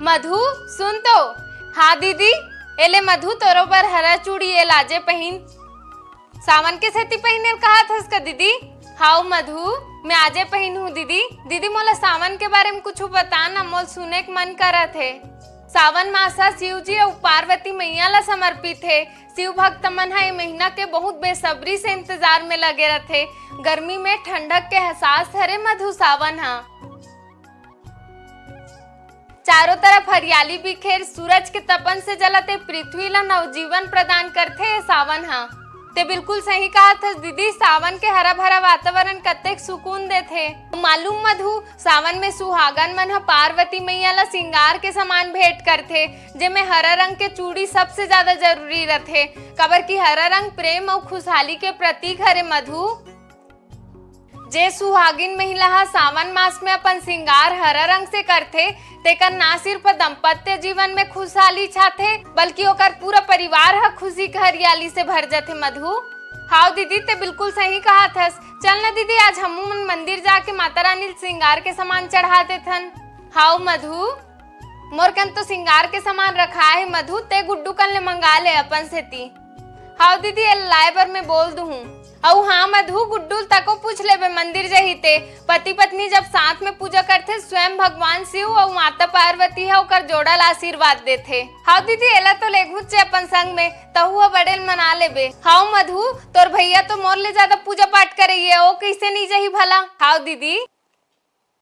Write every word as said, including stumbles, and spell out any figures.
मधु, सुन तो। हाँ दीदी। एले मधु, तोरो बर हरा चूड़ी, एला आजे पहिन। सावन के सेती पहिने ल कहत हस का दीदी? हाव मधु, मैं आजे पहिनहूँ दीदी। दीदी, मोला सावन के बारे में कुछ बता ना, मोला सुने के मन करत हे। सावन मास ह शिव जी अउ पार्वती मैया ला समर्पित हे। शिव भक्त मन ह ए महीना के बहुत बेसब्री से इंतजार में लगे रथे। गर्मी में ठंडक के एहसास हरे मधु सावन ह। चारों तरफ हरियाली बिखेर, सूरज के तपन से जलत ए पृथ्वी ला नवजीवन प्रदान करथे ए सावन ह। ते बिल्कुल सही कहत हस दीदी, सावन के हरा भरा वातावरण कतेक सुकून देथे। मालूम मधु, सावन में सुहागन मन ह पार्वती मैया ला सिंगार के समान भेंट करथे, जेमे हरा रंग के चूड़ी सबसे ज्यादा जरूरी रथे, काबर कि हरा रंग प्रेम अउ खुशहाली के प्रतीक हरे मधु। जे सुहागिन महिला ह सावन मास में अपन सिंगार हरा रंग से करथे, तेकर ना सिर्फ दाम्पत्य जीवन में खुशहाली छाथे, बल्कि ओकर पूरा परिवार ह खुशी के हरियाली से भर जथे मधु। हाव दीदी, ते बिल्कुल सही कहत हस। चल न दीदी, आज हमू मन मंदिर जाके माता रानी ल सिंगार के सामान चढ़ा देथन। हाव मधु, मोर कन तो सिंगार के सामान रखा हे मधु, ते गुड्डू कन ले मंगा ले अपन सेती। हाव दीदी, एला लाए बर मैं बोल दूहूँ। अउ हाँ मधु, गुड्डू ल तको पूछ लेबे, मंदिर जही ते। पति पत्नी जब साथ में पूजा करथे, स्वयं भगवान शिव अउ माता पार्वती ह ओकर जोड़ा ला आशीर्वाद देथे। हाव दीदी, एला तो लेगहूँच अपन संग में, तहू ह बड़े ल मना लेबे। हाव मधु, तोर भैया तो मोर ले ज्यादा पूजा पाठ करइया, ओ कइसे नइ जही भला? हाव दीदी।